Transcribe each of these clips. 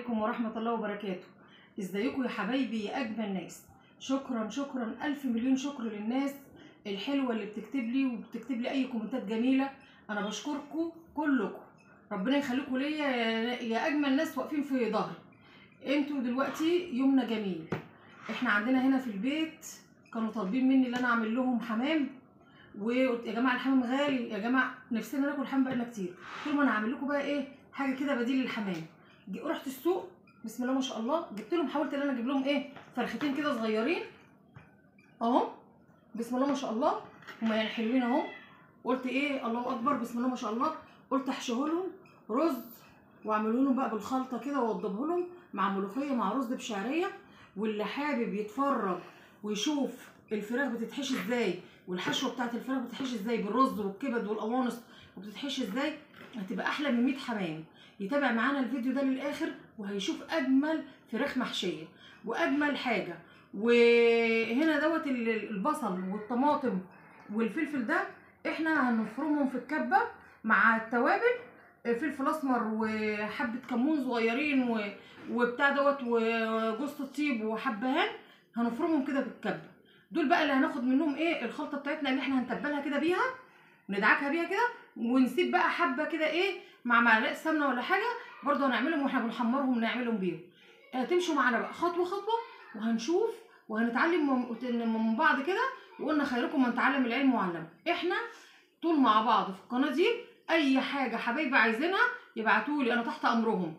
عليكم ورحمة الله وبركاته. ازيكم يا حبايبي يا اجمل ناس. شكرا شكرا الف مليون شكر للناس الحلوة اللي بتكتب لي وبتكتب لي اي كومنتات جميلة. انا بشكركم كلكم، ربنا يخليكم ليا يا اجمل ناس واقفين في ظهري. انتوا دلوقتي يومنا جميل. احنا عندنا هنا في البيت كانوا طالبين مني ان انا اعمل لهم حمام، وقلت يا جماعة الحمام غالي يا جماعة، نفسنا ناكل حمام بقالنا كتير. قلت لهم انا هعمل لكم بقى ايه حاجة كده بديل للحمام. رحت السوق بسم الله ما شاء الله، جبت لهم، حاولت ان انا اجيب لهم ايه فرختين كده صغيرين اهو بسم الله ما شاء الله، هما يعني حلوين اهو. قلت ايه الله اكبر بسم الله ما شاء الله، قلت احشيه لهم رز واعمله لهم بقى بالخلطه كده واوضبه لهم مع ملوخية مع رز بشعريه. واللي حابب يتفرج ويشوف الفراخ بتتحشي ازاي والحشوه بتاعت الفراخ بتتحشي ازاي بالرز والكبد والقوانص وبتتحشي ازاي، هتبقى احلى من 100 حمام. يتابع معانا الفيديو ده للاخر وهيشوف اجمل فراخ محشيه واجمل حاجة. وهنا دوت البصل والطماطم والفلفل ده احنا هنفرمهم في الكبه مع التوابل، فلفل اسمر وحبه كمون صغيرين وبتاع دوت وجوز الطيب وحبهان، هنفرمهم كده بالكبه. دول بقى اللي هناخد منهم ايه الخلطة بتاعتنا اللي احنا هنتبلها كده بيها، ندعكها بيها كده، ونسيب بقى حبه كده ايه مع معلقه سمنه ولا حاجة برضو هنعملهم واحنا بنحمرهم نعملهم بيهم. تمشوا معانا بقى خطوة خطوة وهنشوف وهنتعلم من بعض كده. وقلنا خيركم من تعلم العلم وعلمه. احنا طول مع بعض في القناة دي، اي حاجة حبايبي عايزينها يبعتولي، انا تحت امرهم.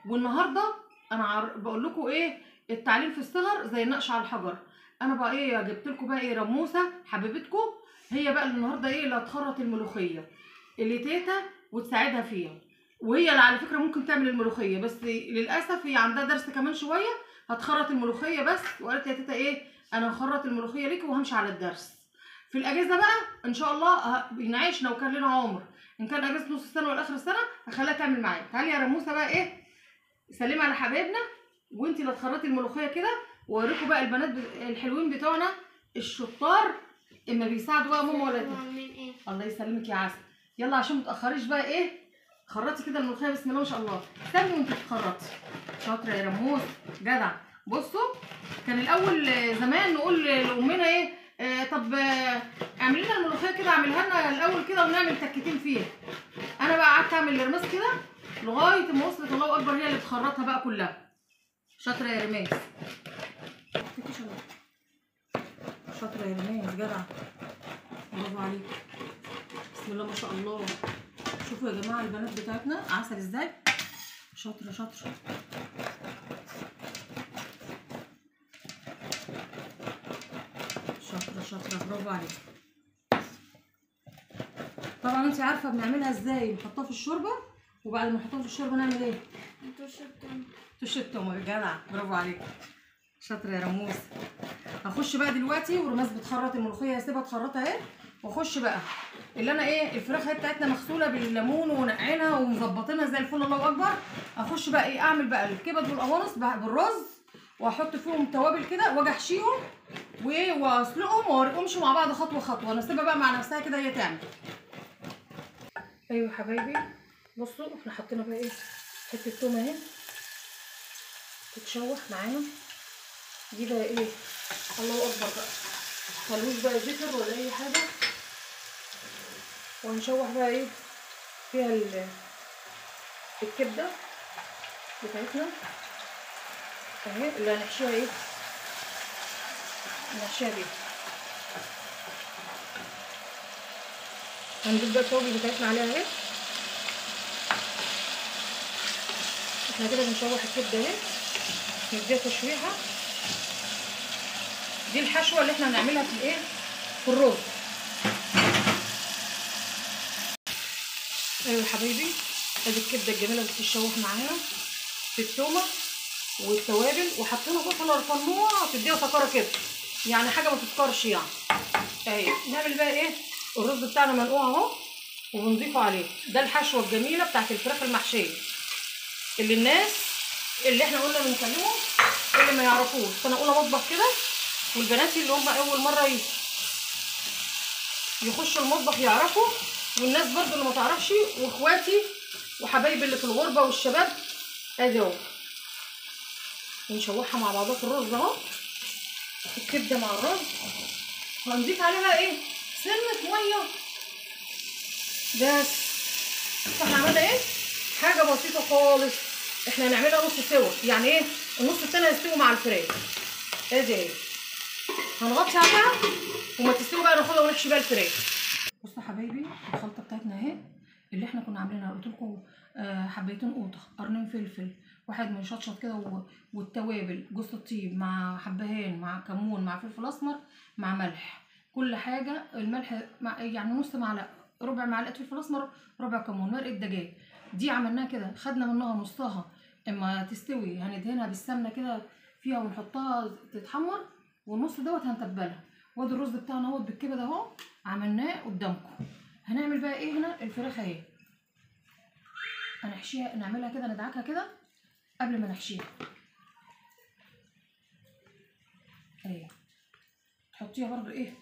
والنهارده انا بقول لكم ايه التعليم في الصغر زي النقش على الحجر. انا بقى ايه جبت لكم بقى ايه رموسه حبيبتكم، هي بقى النهارده ايه اللي هتخرط الملوخية اللي تيتا وتساعدها فيها، وهي اللي على فكرة ممكن تعمل الملوخية، بس للاسف هي عندها درس كمان شوية، هتخرط الملوخية بس. وقالت يا تيتا ايه انا هخرط الملوخية ليكي وهمشي على الدرس. في الاجازة بقى ان شاء الله نعيش لو كان لنا عمر، ان كان اجازه نص السنة ولا اخر السنة هخليها تعمل معايا. تعالي يا رموسه بقى ايه سلمي على حبايبنا، وانتي اللي تخرطي الملوخية كده. واوريكم بقى البنات الحلوين بتوعنا الشطار اما بيساعدوا بقى ماما ولا تيتا. الله يسلمك يا عسل. يلا عشان ما تاخريش بقى ايه خرطي كده الملوخية بسم الله ما شاء الله. استني وانت بتخرطي، شاطرة يا رموس جدع. بصوا كان الاول زمان نقول لامنا ايه طب اعملي لنا الملوخية كده، اعملها لنا الاول كده ونعمل تكتين فيها. انا بقى قعدت اعمل الرماس كده لغاية ما وصلت الله اكبر، هي اللي بتخرطها بقى كلها. شاطرة يا رماس، شاطرة يا رماس جدع، برافو عليك بسم الله ما شاء الله. شوفوا يا جماعة البنات بتاعتنا عسل ازاي، شاطرة شاطرة. شاطرة شاطرة برافو عليك. طبعا انت عارفه بنعملها ازاي، نحطها في الشوربة، وبعد ما نحطها في الشوربة نعمل ايه؟ ترش التوم. ترش التوم يا جدع، برافو عليك شاطرة يا رموس. هخش بقى دلوقتي ورماس بتخرط الملوخية، هسيبها تخرطها اهي، واخش بقى اللي انا ايه الفراخ هي بتاعتنا مغسوله بالليمون ونقعينها ومظبطينها زي الفل الله اكبر. اخش بقى ايه اعمل بقى الكبد والقوانص بالرز، واحط فيهم توابل كده واجي احشيهم واسلقهم واوريكمش مع بعض خطوة خطوة. انا اسيبها بقى مع نفسها كده هي تعمل. ايوه يا حبايبي بصوا احنا حطينا بقى ايه حتة توم اهي تتشوح معانا. دي بقى ايه الله اكبر بقى، مخلوش بقى زفر ولا اي حاجة، وهنشوح بقى ايه فيها الكبده بتاعتنا اهي اللي هنحشيها ايه نحشيها بيها. هنضيف بقى التوابل بتاعتنا عليها اهي. احنا كده بنشوح الكبده اهي، نديها تشويحه. دي الحشوه اللي احنا هنعملها في الايه في الرز. ايوه يا حبايبي ادي الكبده الجميلة اللي بتتشوح معانا في التومه والتوابل، وحطينا بصله رفنوعه تديها سكره كده، يعني حاجة ما تسكرش يعني اهي. نعمل بقى ايه الرز بتاعنا منقوع اهو وبنضيفه عليه. ده الحشوه الجميلة بتاعت الفراخ المحشيه اللي الناس اللي احنا قلنا بنكلمهم اللي ما يعرفوش. فانا اولى مطبخ كده، والبنات اللي هم اول مرة يخشوا المطبخ يعرفوا، والناس برضو اللي ما تعرفش، واخواتي وحبايبي اللي في الغربة والشباب. ادي اهو ونشوحها مع بعضها في الرز اهو، الكبده مع الرز. هنضيف عليها ايه؟ سنة مية بس. احنا عملنا ايه؟ حاجة بسيطة خالص، احنا هنعملها نص سوا، يعني ايه؟ النص التاني هيستوي مع الفراخ. ادي اهي، هنغطي عليها وما تستوي بقى ناخدها ونحشي بقى الفراخ. بصوا حبايبي الخلطة بتاعتنا اهي اللي احنا كنا عاملينها، قلت لكم حبيتين قوطه، قرنين فلفل، واحد من شطشط كده، والتوابل جوز الطيب مع حبهان مع كمون مع فلفل اسمر مع ملح، كل حاجة. الملح مع يعني نص معلقه، ربع معلقه فلفل اسمر، ربع كمون، مرقه دجاج. دي عملناها كده، خدنا منها نصها، اما تستوي هندهنها بالسمنه كده فيها ونحطها تتحمر، والنص دوت هنتبلها. وادي الرز بتاعنا اهوت بالكبد اهو، عملناه قدامكم. هنعمل بقى ايه هنا؟ الفراخ اهي هنحشيها، نعملها كده، ندعكها كده قبل ما نحشيها اهي. تحطيها برضو ايه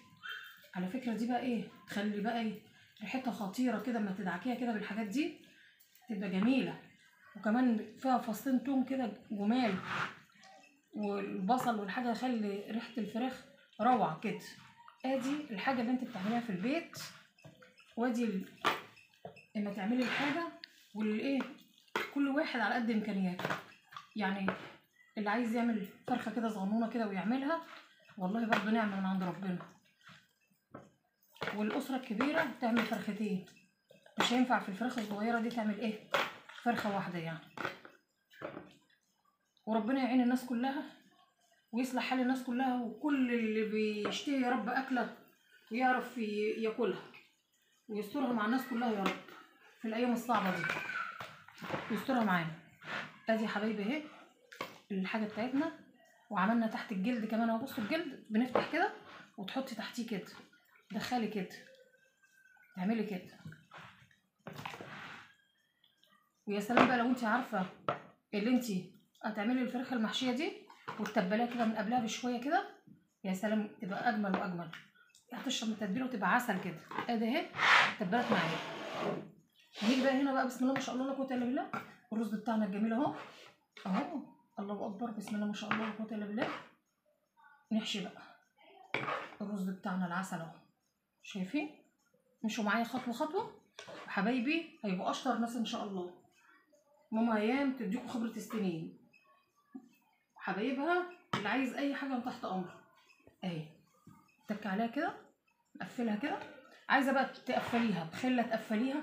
على فكرة، دي بقى ايه تخلي بقى ايه ريحتها خطيرة كده، اما تدعكيها كده بالحاجات دي تبقى جميلة. وكمان فيها فصين توم كده جمال، والبصل والحاجة يخلي ريحه الفراخ روعه كده. ادي الحاجة اللي انت بتعمليها في البيت، وادي اما تعملي الحاجة والايه، كل واحد على قد امكانياته. يعني اللي عايز يعمل فرخة كده صغنونه كده ويعملها، والله برضو نعمه من عند ربنا. والاسرة الكبيرة تعمل فرختين، مش هينفع في الفراخ الصغيرة دي تعمل ايه فرخة واحدة يعني. وربنا يعين الناس كلها ويصلح حال الناس كلها، وكل اللي بيشتهي يا رب اكله ويعرف ياكلها، ويسترها مع الناس كلها يا رب في الايام الصعبة دي، ويسترها معانا. ادي يا حبايبي اهي الحاجة بتاعتنا، وعملنا تحت الجلد كمان اهو. بصوا الجلد بنفتح كده وتحطي تحتيه كده، دخلي كده، تعملي كده. ويا سلام بقى لو انت عارفه اللي انت هتعملي الفراخ المحشيه دي وتتبليها كده من قبلها بشوية كده، يا سلام تبقى اجمل واجمل، هتشرب من التتبيله وتبقى عسل كده. ادي اهي اتبلت معايا. هنيجي بقى هنا بقى بسم الله ما شاء الله لا قوة الا بالله، الرز بتاعنا الجميل اهو اهو، الله اكبر، بسم الله ما شاء الله لا قوة الا بالله. نحشي بقى الرز بتاعنا العسل اهو، شايفين؟ مشوا معايا خطوة خطوة وحبايبي هيبقوا اشطر ناس ان شاء الله. ماما هيام تديكوا خبره السنين، حبايبها اللي عايز اي حاجة من تحت امر اهي. تك عليها كده، نقفلها كده. عايزه بقى تقفليها بخله تقفليها،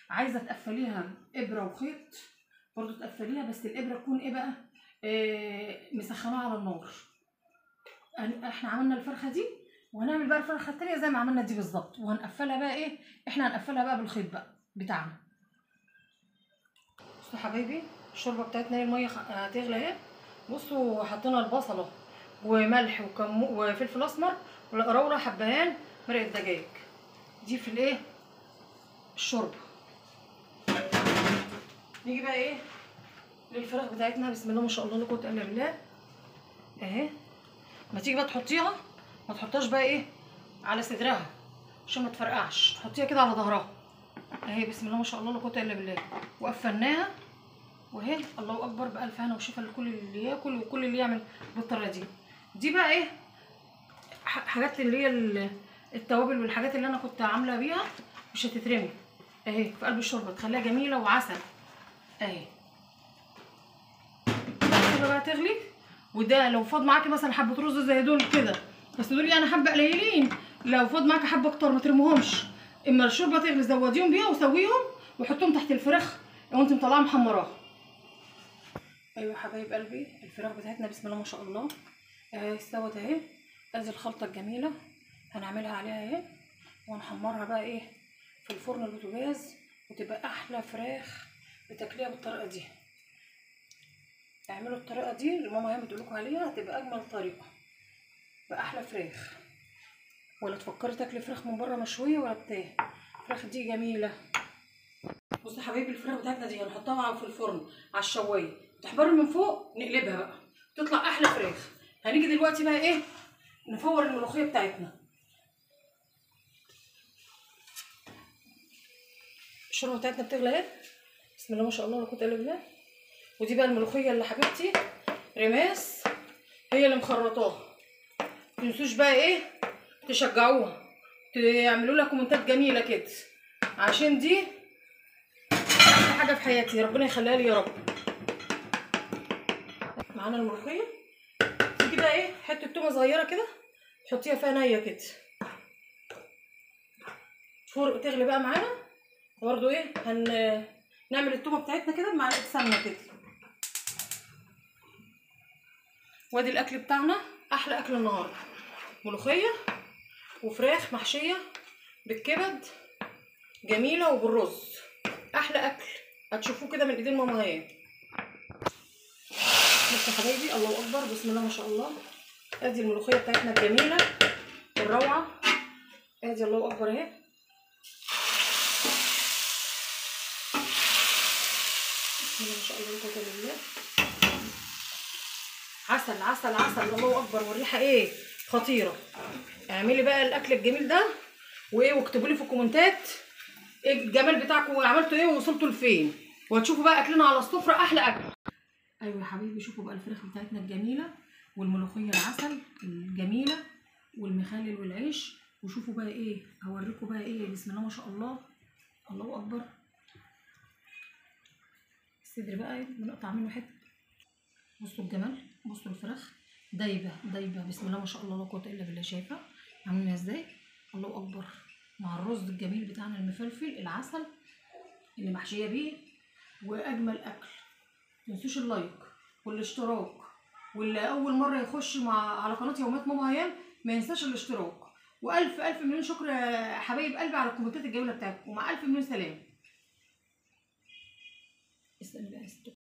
عايزه تقفليها بابره وخيط برضو تقفليها، بس الابره تكون ايه بقى؟ مسخناها على النار. احنا عملنا الفرخه دي، وهنعمل بقى الفرخه التانية زي ما عملنا دي بالظبط، وهنقفلها بقى ايه؟ احنا هنقفلها بقى بالخيط بقى بتاعنا. بصوا حبايبي الشوربة بتاعتنا المية هتغلي اهي. بصوا حطينا البصله وملح وفلفل اسمر والقراوله حبهان مرقه دجاج دي في الايه الشوربة. نيجي بقى ايه للفراخ بتاعتنا، بسم الله ما شاء الله لا قوة الا بالله اهي. ما تيجي بقى تحطيها، ما تحطهاش بقى ايه على صدرها عشان ما تفرقعش، تحطيها كده على ظهرها اهي، بسم الله ما شاء الله لا قوة الا بالله. وقفلناها وهي الله اكبر، بالف هنا وشفا لكل اللي ياكل وكل اللي يعمل بالطريقة دي. دي بقى ايه حاجات اللي هي التوابل والحاجات اللي انا كنت عامله بيها مش هتترمي اهي في قلب الشوربة، تخليها جميلة وعسل اهي. الشوربة بقى تغلي، وده لو فاض معاكي مثلا حبه رز زي دول كده، بس دول يعني حبه قليلين، لو فاض معاكي حبه اكتر ما ترميهمش. اما الشوربة تغلي زوديهم بيها وسويهم وحطيهم تحت الفراخ وانت مطلعه محمراها. ايوه حبايب قلبي الفراخ بتاعتنا بسم الله ما شاء الله اهي استوت اهي. ادي الخلطة الجميلة هنعملها عليها اهي، وهنحمرها بقى ايه في الفرن البوتاجاز، وتبقى احلى فراخ بتاكليها بالطريقة دي. اعملوا الطريقة دي اللي ماما هي بتقول لكم عليها، هتبقى اجمل طريقه باحلى فراخ. ولا تفكري تاكلي فراخ من بره مشوية ولا بتاع، الفراخ دي جميلة. بصوا حبايبي الفراخ بتاعتنا دي هنحطها في الفرن على الشوايه تحمر من فوق، نقلبها بقى تطلع احلى فراخ. هنيجي دلوقتي بقى ايه نفور الملوخية بتاعتنا. الشوربة بتاعتنا بتغلي اهي بسم الله ما شاء الله لا قوة الا بالله. ودي بقى الملوخية اللي حبيبتي ريماس هي اللي مخرطاها. متنسوش بقى ايه تشجعوها، تعملوا لها كومنتات جميلة كده، عشان دي احلى حاجة في حياتي، ربنا يخليها لي يا رب. معانا الملوخية تيجي بقى ايه حتة تومة صغيرة كده تحطيها فيها نيه كده، فرق تغلي بقى معانا. برضو ايه هنعمل التومه بتاعتنا كده بمعلقه سمنه كده. وادي الاكل بتاعنا، احلى اكل النهارده، ملوخية وفراخ محشيه بالكبد جميلة وبالرز، احلى اكل هتشوفوه كده من ايدين ماما هي. بصوا يا حبايبي، الله اكبر، بسم الله ما شاء الله. ادي الملوخية بتاعتنا الجميلة الروعة، ادي الله اكبر اهي. بسم الله ما شاء الله، لا قوة الا بالله. عسل عسل عسل، الله اكبر، والريحه ايه خطيرة. اعملي بقى الاكل الجميل ده وايه، واكتبوا لي في الكومنتات ايه الجمال بتاعكم وعملتوا ايه ووصلتوا لفين، وهتشوفوا بقى اكلنا على السفرة احلى اكل. ايوه يا حبايبي، شوفوا بقى الفراخ بتاعتنا الجميلة والملوخيه العسل الجميلة والمخلل والعيش، وشوفوا بقى ايه هوريكم بقى ايه. بسم الله ما شاء الله، الله اكبر. الصدر بقى بنقطع منه حتة. بصوا الجمال، بصوا الفراخ دايبه دايبه، بسم الله ما شاء الله لا قوة الا بالله. شايفه عاملينها ازاي؟ الله اكبر، مع الرز الجميل بتاعنا المفلفل العسل اللي محشيه بيه، واجمل اكل. متنسوش ال like والاشتراك، واللي اول مرة يخش مع على قناة يوميات ماما هيام ما ينساش الاشتراك. والف الف مليون شكر يا حبايب قلبي على الكومنتات الجميلة بتاعتكم، ومع الف مليون سلام. استني بقى.